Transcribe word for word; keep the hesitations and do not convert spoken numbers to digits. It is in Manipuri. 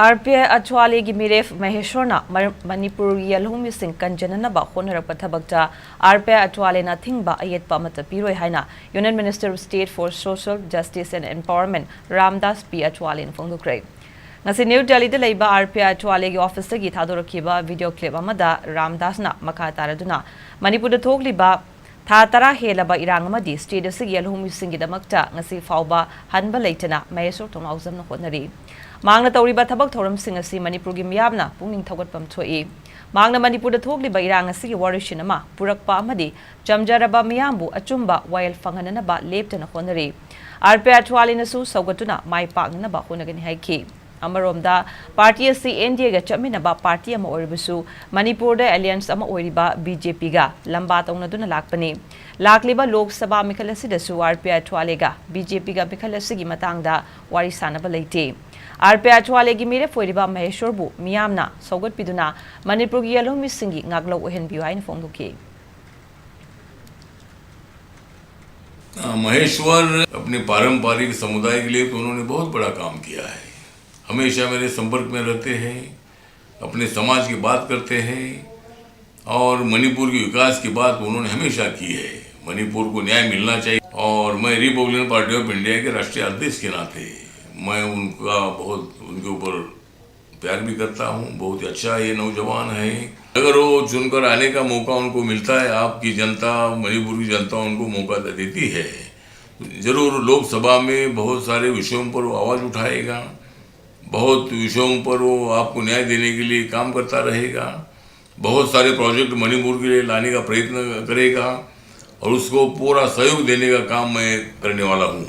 ꯑꯥꯔ ꯄꯤ ꯑꯥꯏ ꯑꯊꯋꯥꯂꯦꯒꯤ ꯃꯤꯔꯦꯞ ꯃꯍꯦꯁ꯭ꯋꯔꯅ ꯃꯔ-, ꯃꯅꯤꯄꯨꯔꯒꯤ ꯌꯦꯜꯍꯧꯃꯤꯁꯤꯡ ꯀꯟꯖꯅꯅꯕ ꯍꯣꯠꯅꯔꯛꯄ ꯊꯕꯛꯇ ꯑꯥꯔ ꯄꯤ ꯑꯥꯏ ꯑꯊꯋꯥꯂꯦꯅ ꯑꯊꯤꯡꯕ ꯑꯌꯦꯠꯄ ꯑꯃꯠꯇ ꯄꯤꯔꯣꯏ ꯍꯥꯏꯅ Union Minister of State for Social Justice and Empowerment Ramdas ꯄꯤ ꯑꯊꯋꯥꯂꯦꯅ ꯐꯣꯡꯗꯣꯛꯈ꯭ꯔꯦ꯫ ꯉꯁꯤ ꯅ꯭ꯌꯨ ꯗꯦꯜꯂꯤꯗ ꯂꯩꯕ ꯑꯥꯔ ꯄꯤ ꯑꯥꯏ ꯑꯊꯋꯥꯂꯦꯒꯤ ꯑꯣꯐꯤꯁꯇꯒꯤ ꯊꯥꯗꯣꯔꯛꯈꯤꯕ ꯚꯤꯗꯤꯑꯣ ꯀ꯭ꯂꯤꯞ ꯑꯃꯗ ꯔꯥꯝꯗꯥꯁꯅ ꯃꯈꯥ ꯇꯥꯔꯗꯨꯅ ꯃꯅꯤꯄꯨꯔꯗ ꯊꯣꯛꯂꯤꯕ ꯊꯥ ꯇꯔꯥ ꯍꯦꯜꯂꯕ ꯏꯔꯥꯡ ꯑꯃꯗꯤ ꯁ꯭ꯇꯦꯠ ꯑꯁꯤꯒꯤ ꯌꯦꯜꯍꯧꯃꯤꯁꯤꯡꯒꯤꯗꯃꯛꯇ ꯉꯁꯤ ꯐꯥꯎꯕ ꯍꯟꯕ ꯂꯩꯇꯅ ꯃꯍꯦꯁ꯭ꯋꯔ ꯊꯣꯡꯅꯥꯎꯖꯝꯅ ꯍꯣꯠꯅꯔꯤ꯫ ꯃꯍꯥꯛꯅ ꯇꯧꯔꯤꯕ ꯊꯕꯛ ꯊꯧꯔꯝꯁꯤꯡ ꯑꯁꯤ ꯃꯅꯤꯄꯨꯔꯒꯤ ꯃꯤꯌꯥꯝꯅ ꯄꯨꯛꯅꯤꯡ ꯊꯧꯒꯠꯐꯝ ꯊꯣꯛꯏ꯫ ꯃꯍꯥꯛꯅ ꯃꯅꯤꯄꯨꯔꯗ ꯊꯣꯛꯂꯤꯕ ꯏꯔꯥꯡ ꯑꯁꯤꯒꯤ ꯋꯥꯔꯣꯏꯁꯤꯟ ꯑꯃ ꯄꯨꯔꯛꯄ ꯑꯃꯗꯤ ꯆꯝꯖꯔꯕ ꯃꯤꯌꯥꯝꯕꯨ ꯑꯆꯨꯝꯕ ꯋꯥꯌꯦꯜ ꯐꯪꯍꯟꯅꯅꯕ ꯂꯦꯞꯇꯅ ꯍꯣꯠꯅꯔꯤ꯫ ꯑꯥꯔ ꯄꯤ ꯑꯥꯏ ꯑꯊꯋꯥꯂꯦꯅꯁꯨ ꯁꯧꯒꯠꯇꯨꯅ ꯃꯥꯏ ꯄꯥꯛꯅꯅꯕ ꯍꯣꯠꯅꯒꯅꯤ ꯍꯥꯏꯈꯤ꯫ ꯑꯃꯔꯣꯝꯗ, ꯄꯥꯔꯇꯤ ꯑꯁꯤ ꯑꯦꯟ ꯗꯤ ꯑꯦꯒ ꯆꯠꯃꯤꯟꯅꯕ ꯄꯥꯔꯇꯤ ꯑꯃ ꯑꯣꯏꯔꯕꯁꯨ, ꯃꯅꯤꯄꯨꯔꯗ ꯑꯦꯂꯤꯌꯟꯁ ꯑꯃ ꯑꯣꯏꯔꯤꯕ ꯕꯤ ꯖꯦ ꯄꯤꯒ ꯂꯝꯕꯥ ꯇꯧꯅꯗꯨꯅ ꯂꯥꯛꯄꯅꯤ꯫ ꯂꯥꯛꯂꯤꯕ ꯂꯣꯛ ꯁꯚꯥ ꯃꯤꯈꯜ ꯑꯁꯤꯗꯁꯨ ꯑꯥꯔ ꯄꯤ ꯑꯥꯏ ꯑꯊꯋꯥꯂꯦꯒ ꯕꯤ ꯖꯦ ꯄꯤꯒ ꯃꯤꯈꯜ ꯑꯁꯤꯒꯤ ꯃꯇꯥꯡꯗ ꯋꯥꯔꯤ ꯁꯥꯅꯕ ꯂꯩꯇꯦ꯫ ꯑꯥꯔ ꯄꯤ ꯑꯥꯏ ꯑꯊꯋꯥꯂꯦꯒꯤ ꯃꯤꯔꯦꯞ ꯑꯣꯏꯔꯤꯕ ꯃꯍꯦꯁ꯭ꯋꯔꯕꯨ ꯃꯤꯌꯥꯝꯅ ꯁꯧꯒꯠꯄꯤꯗꯨꯅ ꯃꯅꯤꯄꯨꯔꯒꯤ ꯌꯦꯜꯍꯧꯃꯤꯁꯤꯡꯒꯤ ꯉꯥꯛꯂꯧ ꯑꯣꯏꯍꯟꯕꯤꯌꯨ ꯍꯥꯏꯅ ꯐꯣꯡꯗꯣꯛꯈꯤ꯫ अ, महेश्वर अपने पारंपरिक समुदाय के लिए तो उन्होंने बहुत बड़ा काम किया है। हमेशा मेरे संपर्क में रहते हैं, अपने समाज की बात करते हैं और मणिपुर के विकास की बात उन्होंने हमेशा की है। मणिपुर को न्याय मिलना चाहिए और मैं रिपब्लिकन पार्टी ऑफ इंडिया के राष्ट्रीय अध्यक्ष के नाते मैं उनका बहुत, उनके ऊपर प्यार भी करता हूँ। बहुत ही अच्छा ये नौजवान है। अगर वो चुनकर आने का मौका उनको मिलता है, आपकी जनता, मणिपुर की जनता उनको मौका दे देती है, जरूर लोकसभा में बहुत सारे विषयों पर वो आवाज़ उठाएगा, बहुत विषयों पर वो आपको न्याय देने के लिए काम करता रहेगा। बहुत सारे प्रोजेक्ट मणिपुर के लिए लाने का प्रयत्न करेगा और उसको पूरा सहयोग देने का काम मैं करने वाला हूँ।